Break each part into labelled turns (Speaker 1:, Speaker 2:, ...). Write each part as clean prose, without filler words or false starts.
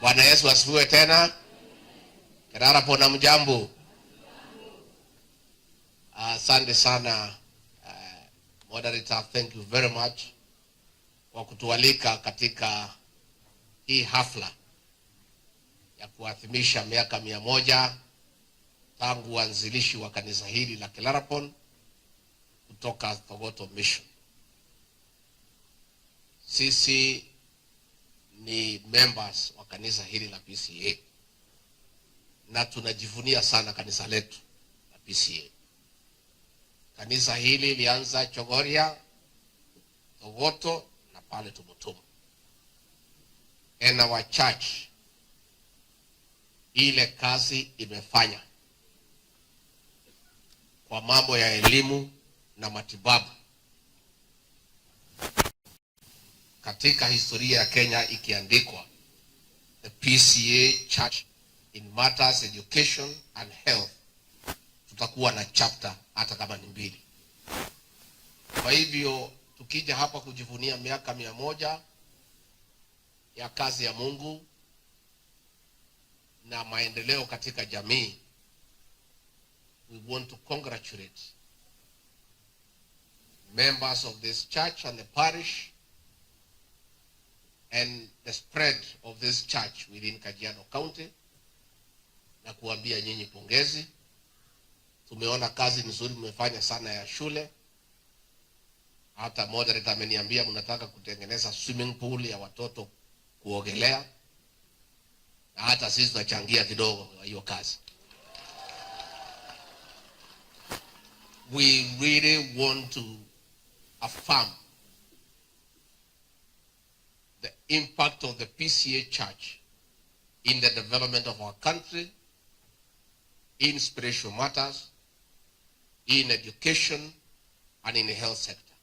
Speaker 1: Bwana Yesu asifiwe tena. Kerara pona mjambo. Asante sana, moderator, thank you very much kwa kutualika katika hii hafla ya kuadhimisha miaka 100 tangu uanzilishi wa kanisa hili la Kerarapon kutoka Thogoto Mission. Sisi ni members wa kanisa hili la PCA na tunajivunia sana kanisa letu la PCA. Kanisa hili lilianza Chogoria, Thogoto na pale Tumutumu. And our church, ile kazi imefanya kwa mambo ya elimu na matibabu katika historia ya Kenya ikiandikwa, the PCA Church in matters education and health, tutakuwa na chapter hata kama ni mbili. Kwa hivyo tukija hapa kujivunia miaka 100 ya kazi ya Mungu na maendeleo katika jamii, we want to congratulate members of this church and the parish and the spread of this church within Kajiado County, na kuambia nyinyi pongezi. Tumeona kazi nzuri mmefanya sana ya shule. Hata moderator ameniambia mnataka kutengeneza swimming pool ya watoto kuogelea, na hata sisi tutachangia kidogo kwa hiyo kazi. We really want to affirm the impact of the PCA Church in the development of our country, in spiritual matters, in education, and in the health sector.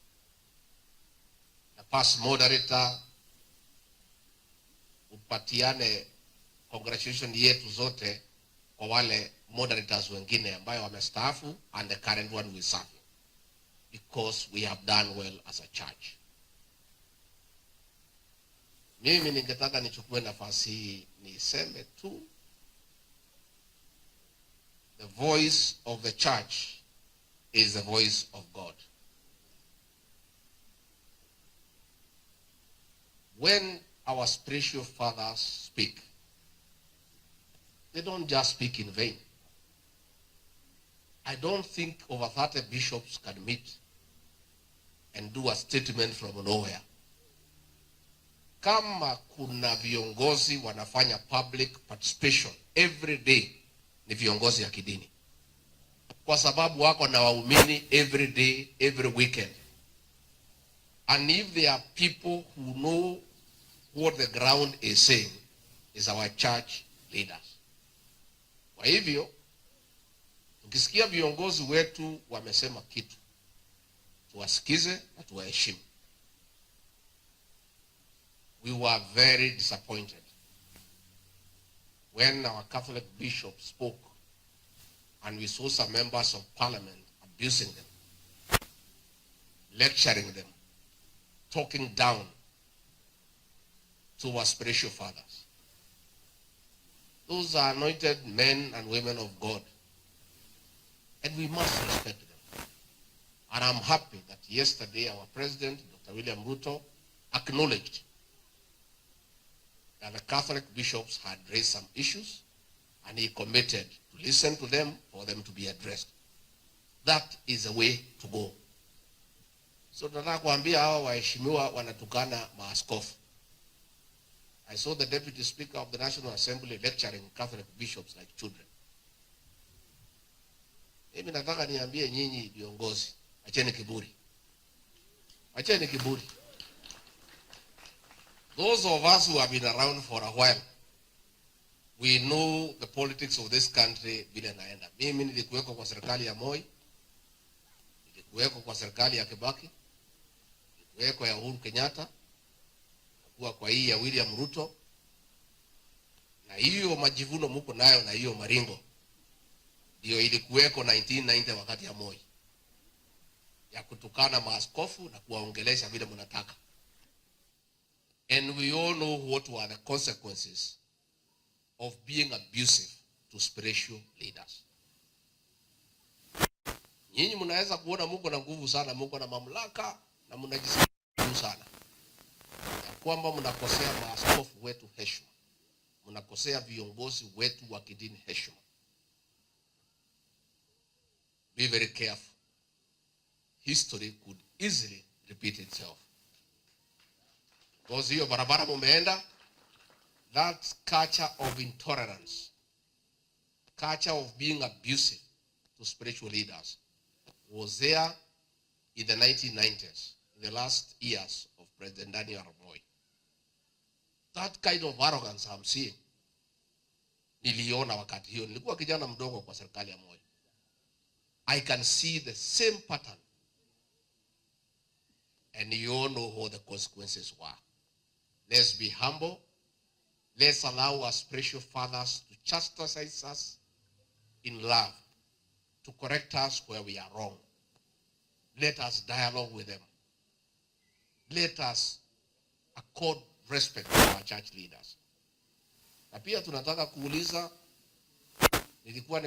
Speaker 1: The past moderator, upatiane congratulation yetu zote kwa wale moderators wengine ambayo wamestaafu and the current one will serve, because we have done well as a church. Mimi ningetaka nichukue nafasi hii niseme tu, the voice of the church is the voice of God. When our spiritual fathers speak, they don't just speak in vain. I don't think over 30 bishops can meet and do a statement from nowhere. Kama kuna viongozi wanafanya public participation every day, ni viongozi ya kidini, kwa sababu wako na waumini every day, every weekend. And if there are people who know what the ground is saying, is our church leaders. Kwa hivyo tukisikia viongozi wetu wamesema kitu, tuwasikize na tuwaheshimu. We were very disappointed when our Catholic bishop spoke and we saw some members of parliament abusing them, lecturing them, talking down to our spiritual fathers. Those are anointed men and women of God, and we must respect them. And I'm happy that yesterday our president, Dr. William Ruto, acknowledged that the Catholic bishops had raised some issues, and he committed to listen to them for them to be addressed. That is the way to go. So tunataka kuambia hawa waheshimiwa wanatukana maaskofu. I saw the deputy speaker of the National Assembly lecturing Catholic bishops like children. Mimi nataka niambie nyinyi viongozi, acheni kiburi. Acheni kiburi. Those of us who have been around for a while, we know the politics of this country vile naenda. Mimi nilikuweko kwa serikali ya Moi, nilikuweko kwa serikali ya Kibaki, nilikuweko ya Uhuru Kenyatta, kuwa kwa hii ya William Ruto, na hiyo majivuno muko nayo na hiyo maringo ndio ilikuweko 1990 wakati ya Moi, ya kutukana maaskofu na kuwaongelesha vile mnataka. And we all know what were the consequences of being abusive to spiritual leaders. Nyinyi mnaweza kuona muko na nguvu sana, muko na mamlaka na mnajisikia juu sana, ya kwamba mnakosea maaskofu wetu heshima, mnakosea viongozi wetu wa kidini heshima. Be very careful. History could easily repeat itself. Because hiyo barabara mumeenda, that culture of intolerance, culture of being abusive to spiritual leaders was there in the 1990s, in the last years of President Daniel Arap Moi. That kind of arrogance I'm seeing, niliona wakati hiyo, nilikuwa kijana mdogo kwa serikali ya Moi. I can see the same pattern, and you all know what the consequences were. Let's be humble. Let's allow our spiritual fathers to chastise us in love, to correct us where we are wrong. Let us dialogue with them. Let us accord respect to our church leaders. Na pia tunataka kuuliza, nilikuwa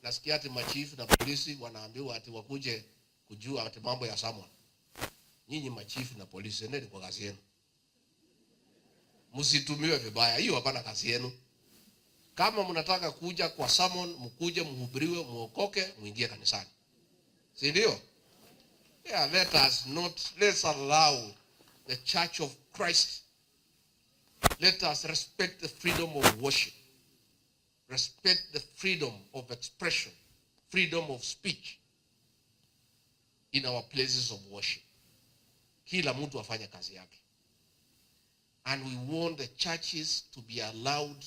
Speaker 1: nasikia ati machifu na polisi wanaambiwa ati wakuje kujua ati mambo ya sermon. Nyinyi machifu na polisi, endeni kwa kazi yenu, msitumiwe vibaya. Hiyo hapana kazi yenu. Kama mnataka kuja kwa sermon, mkuje mhubiriwe, muokoke, muingie kanisani, si ndio? Yeah, let us not, let's allow the Church of Christ. Let us respect the freedom of worship, respect the freedom of expression, freedom of speech in our places of worship. Kila mtu afanye kazi yake. And we want the churches to be allowed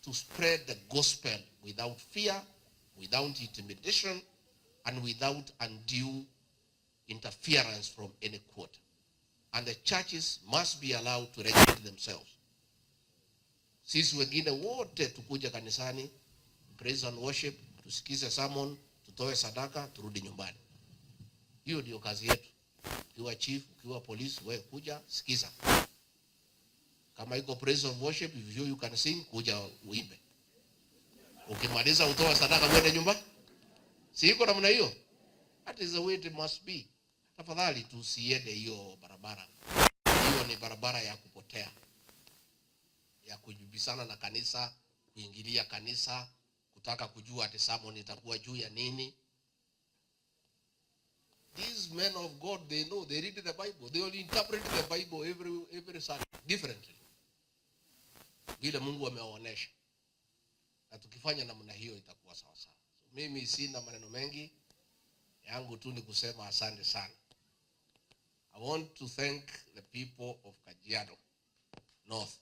Speaker 1: to spread the gospel without fear, without intimidation, and without undue interference from any quarter. And the churches must be allowed to regulate themselves. Sisi wengine wote tukuja kanisani, praise and worship, tusikize sermon, tutoe sadaka, turudi nyumbani. Hiyo ndio kazi yetu. Ukiwa chief, ukiwa polisi, wewe kuja sikiza. Kama iko praise of worship, if you can sing, kuja uimbe. Ukimaliza utoe sadaka uende nyumba. Si iko namna hiyo? That is the way it must be. Tafadhali tusiende hiyo barabara. Hiyo ni barabara ya kupotea, ya kujibisana na kanisa, kuingilia kanisa, kutaka kujua ati sermon itakuwa juu ya nini. These men of God, they know, they read the Bible. They will interpret the Bible every Sunday differently, vile Mungu amewaonesha, na tukifanya namna hiyo itakuwa sawa sawa. So, mimi sina maneno mengi, yangu tu ni kusema asante sana. I want to thank the people of Kajiado North.